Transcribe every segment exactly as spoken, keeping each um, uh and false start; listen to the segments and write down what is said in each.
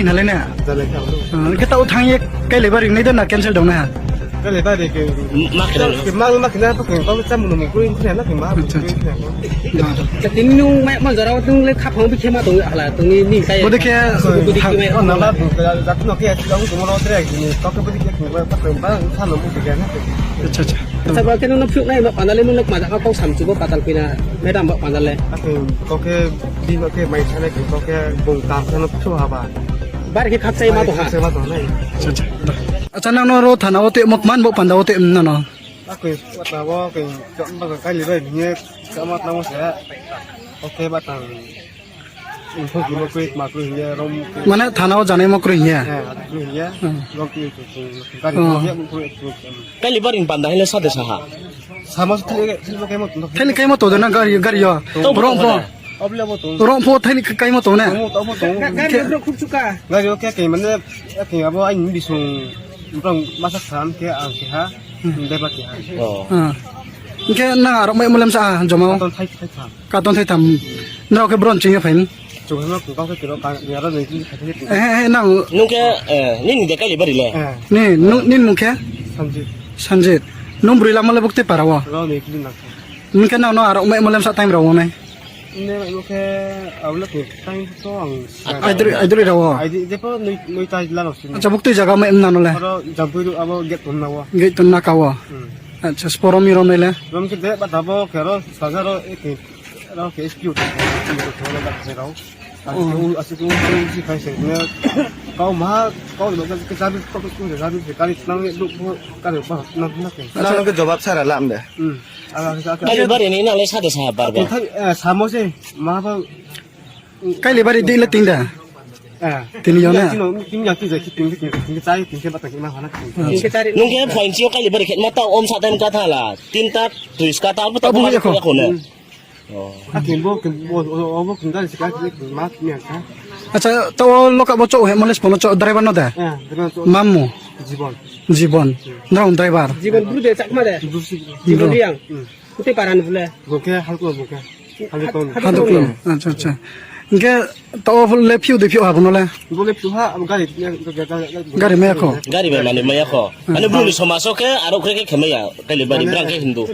hinale na? Jalai kha. Ah, ke tau thang ye kai le bari nai da na cancel dong na? Kai le bari ke. Ma khe. Ke ma ma khe na pa khe pa cha mu mu kru ni na khe ma. Acha, acha. Tini nung mai ma jora tung le khapang bi khe ma tong hala tong ni ni kai. Bode khe. Bode khe mai. Oh, na ba bu ka ja no ke ya tong mo ro tre ni to ke bode khe ba pa khe ba sa no bu ke na. Acha, acha. Acha, ba khe nung phuk nai ba panale nung ma ja ka kok sam chu bo patal pina. Madam ba panale. Aku kok ke di ba ke mai sa na ke kok ke bung kam sa no chu ha ba. Bar khe khap sai ma to ha. Sai ma to nai. Acha, acha. Acha, nang no ro thana o te mok man bo panda o te na no. Aku kota bo ke chok ba ka kali bai ni chok ma tamo sa. Oke ba tang. Info kilo kwe ma kwe hiya rom. Mane thana o janai mo kre hiya. Eh, aku kwe hiya. Hmm. Rom kwe kwe kwe. Gari Oh. Kwe hiya kwe kwe. Kali baring panda hile sade saha. Sama thili thili kai mo. Thili kai mo to na gari gari yo. To Rom pho. Obla mo to. Rom pho thili kai mo to na. Mo to mo to. Gari bro khub chuka. Gari oke ke mane ke abo ai ni bisung. Bro masa kham ke ang ke ha. Hmm. Deba ke ha. Oh. Ah. Ke na arok mai mulem sa joma. Ton thai thai thai. Katon thai tham. Nrao khe bron chingya phain. Chukno kung kau khe kiro ka yara nai ki khathini. Eh, eh, nang. Nung khe, eh, nini de kali bari le? Eh. Ni, nung, nin mung khe? Sanjit. Sanjit. Nung bwrwi lama le bukti para wo? Rao ni kili nak. Nung khe nang no arok mai mulem sa time rao nai. Ne mai khe abla tu time to ang. Aidri, aidri rao. Aidri de po noi noi tai la lo sin. Acha bukti jaga mai nang no le. Aro jampui ru abo get pon na wo. Get pon na ka wo. Hmm. Acha sporo mi rom le. Rom khe de ba dabo kero sajaro ek Rao ke S P O to, S P O to thoro da se rao. Asik ke u, asik ke u, u si khai se ne. Kau ma, kau lo ke service, kau ke service ke kari nang ye duk bo kari ba na na ke. Nang ke jawab sara lam de. Hmm. Ala ke ke. Kali bari ni nang le sa de sa bar ba. Thai, eh, samo se, ma ba. Kali bari di le ting da. Eh. Tini yo na. Tini, tini yang tu je kiting kiting kiting chai kiting ke batang ma hana kiting. Acha. Nung khe phain sio kali bari khe ma ta om sa time ka thala. Tin ta, tris ka ta, ta Abo bung ya ko. Ya ko ne. Hmm. Oh. Akin bo kin bo bo kin dari sika ma mi angka. Acha, to loka bo chok he males pono chok driver no da. Eh, driver chok. Mammu. Jibon. Jibon. Nrao driver. Jibon bru de chakma de. Bru si. Jibon Bru. Riang. Hmm. Kute paran bule. Boke halko boke. Halko. Halko. Acha, acha. Nge to le phiu de phiu habo no le. Bo le phiu ha, abo gari, gari, gari, gari. Gari maya ko. Gari bai mani maya ko. Hmm. Ani bru ni somaso ke aro kre ke khemaya. Kali bari brang khe hindu.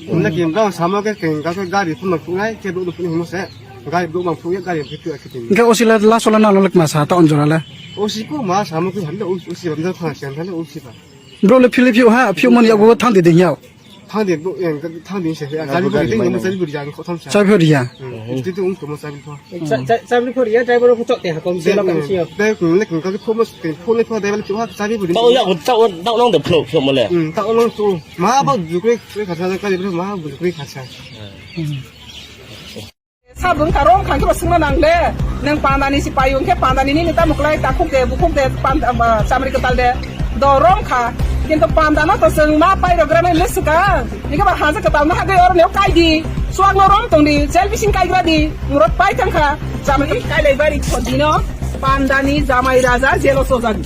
Wngna khe brang samo khe keng kha khe gari phunuk phunai khe duk duk phunuk himo se. Gari duk mang phunuk gari khe tu khe tin. Hingke osi le last ola nalo le kma sa ta onjora le. Osi ko ma samo khe hande osi bam da kha sian hande osi ba. Bro le phili phiu ha phiu mon yago thang de de hiao. Thang de bo yang thang de se ya gari bo de mo sai buri yang ko thang sa. Sai buri ya. Ti tu ung ko mo sai bo. Sa-, sa-, sabri khori ya, driver ko chok te ha, kom se lo kam se yo. Dai, ne, kung ka phone, phone, phone, driver chok ha, sabri buri. Tao ya, tao, tao nong de phlo, phlo mo le. Hmm, tao nong chok. Ma ba jukri, kri kha sa, ka de ma ba jukri kha sa. Sabung ka rom khang ke ba sungna nang le. Nang panda ni si payung khe panda ni ni ta muklai ta khuk de, bu khuk de, panda, ba, chamri katal de. Do rom kha, kintu panda no to chwng ma pai rok gra nai le swkang. Hingke ba haja kwtal ma hagwi oro neo kai di. Suak no rom tong di, jel bising kai gra di. Murot pai thang kha, chamri kai lai bari kho di no. Panda ni jamai raja jelo sojak.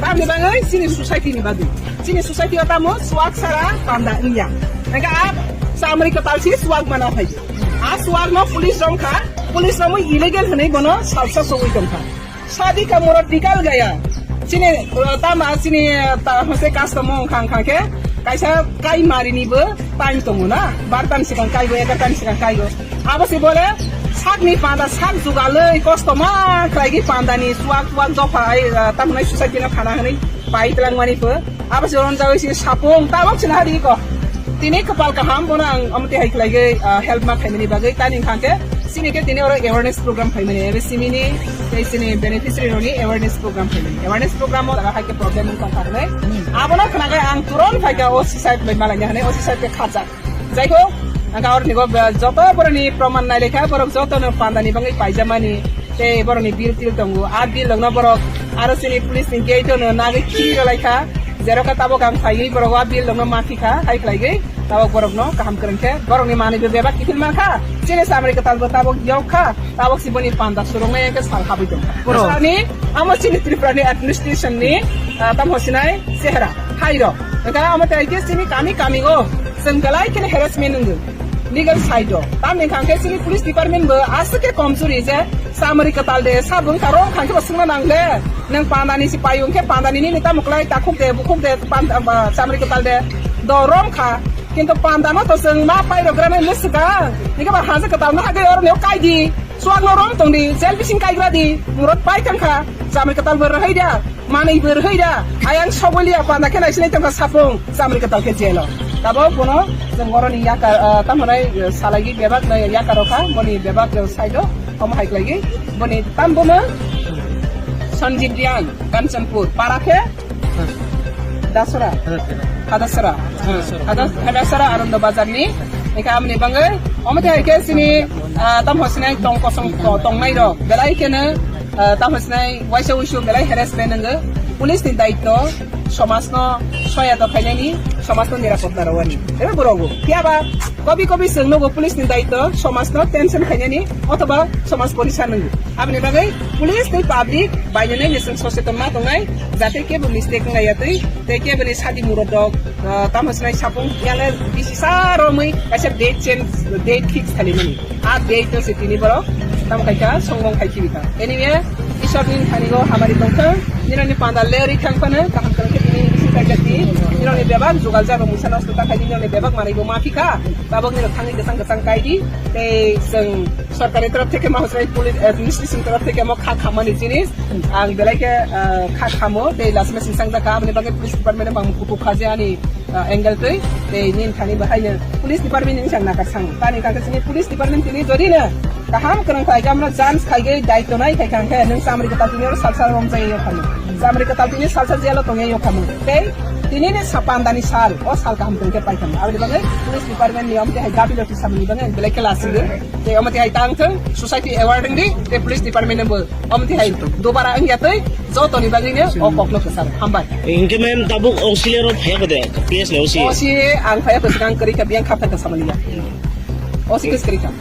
Tamni bagwi chini society ni bagwi. Chini society o tamo suak sara panda wngya. Hingke a chamri kwtal si suak mana phai. A suak no police rom kha, police rom illegal hwnwi bono salsa sogwi tong kha. Sadi ka murot dikal gaya. Chini, uh, tama chini, uh, ta hose custom wng khang khang khe kaisa kai mari ni bo time tongo na. Bar tan sikang kai bo, egar tan sikang kai bo. Abo se bole sak ni panda sak jugaloi kosto ma khlai gi panda ni suak suak jokha ai, uh, tam nai society no khana hwnwi pai tlang mani bo. Abo se ron jawi si sapung tabok sina hari ko. Tini kwpal kaham bono ang omo twi hai khlai gwi, ah, help ma khaimani bagwi tani wngkha khe sini khe tini oro awareness program khaimani ebe simini tei sini beneficiary rokni awareness program khaimani. Awareness program o jaga hai khe problem wngkha kha hwnwi. Abono khna khe ang turon phai kha O C saheb bai malai hwnwi O C saheb khe khajak. Jai ho, ang kha orni go, ah, joto boroni proman nai lekha borok joto no pandani bagwi paijamani. Tei borokni bill til tongo. A bill rokno borok aro sini police ni gate ono nagwi khiri rwlai kha. Jero kha tabok ang phaiwi borok a bill rokno mathi kha, hai khlai gwi tabok borokno kaham kwrwng khe borokni manwi bo bebak kiphil man kha. Chini samari kwtal bo tabok yok kha. Tabok si boni panda surungnai khe sal habwi tong kha. Bro. Sani amo chini Tripura ni administration ni, ah, tamo sinai sehra hai rok. Engkha amo tai khe chini kami kami o chwng belai kheno harassment wngwi. Legal side o. Tamni hwnkha khe chini police department bo aswk khe komjuri je samari kwtal de, sabung ta rom kha khe bo swngna nang le. Nwng pandani si payung khe pandani nini tamo kwlai takhuk de, bukhuk de, pan-, ah, samari kwtal de. Do rom kha. Kintu panda no to chwng ma pai rok gra nai mwswk kha. Hwnkhe ba haja kwtal no hagwi oro neo kai di. Chuak no rom tong di, jail bising kaigra di, murot pai thang kha, samari kwtal bo rwhai da, manwi bo rwhai da, ayang sogoliya panda khe naisinai tong kha sapung, samari kwtal khe jail o. Tabok bono chwng oroni yakar, ah, tamo nai, eh, salai gwi bebak nai yakar o kha, boni bebak, eh, side o, omo hai khlai gwi, boni tam bomo Sanjib Riang, Kanchanpur, para khe Dasora. Hadasora. Hadas-, Hadasora Arondo Bazar ni. Eka amni bangwi. Omo te hai khe sini, ah, tam hosinai tong kosong ko-, tongnai rok. Belai khe no, ah, tam hosinai waisa wisu belai harassment nanggo. Police ni daitto, somaj no soya to khainani, somaj no nirapota rwani. Ebe borogo. Phiya ba, kobi kobi chwng nogo police ni daitto, somaj no tension khainani, othoba somaj porisa nanggo. Aboni bagwi police tei public bainani chwng soseton ma tongnai, jate kebo mistake wngya twi, tei keboni sadi murot rok, ah, tamo sinai sapung yale bisi sa romwi kaisa date change, date fix khalimani. A date no se tini borok tamo khaikha, songbong khai khibi kha. Anyway, Ishwar ni thani go hamari tongthang, nini ni panda leri thang phano, kaham kaham khe tini bisi kaijak di, nini ni bebak jugal jabo musa nosto ta khai di, nini ni bebak manai bo ma phi kha, tabok nini thangwi kwchang kwchang kai di, tei chwng Sorkar ni taraf theke ma hosai police administration taraf theke mo kha khamani jinis. Ang belai khe, ah, kha khamo, tei last message sangjak kha, aboni bagwi police department bang kuku kha je ani, ah, angle twi, tei nini thani bahai no police department ni sang nakar sang. Tani kha sini police department tini jodi na kaham kwrwng khai gamno chance khai gei daitto nai khai kha khe nwng samri kwtal tini oro salsa rom jai yo khamo. Samri kwtal tini salsa jail o tong yo khamo. Tei tini ni sapandani sal, o sal kaham tong khe pai khamo. Aboni bagwi police department ni omte hai gabi lo samani bagwi ang belai khe lasingwi. Tei omo tihai tang thung, society aware wng di, tei police department bo omo tihai dubara wngya twi, jotoni bagwi no o kok no kwcharo. Hambai. Hingke ma'am, tabuk O C le ro phaya kode, P S ni O C. O C ang phaya kwchwng ang kwrwi kha, biyang kha phai kha samani ya. O C kwchwng kwrwi kha.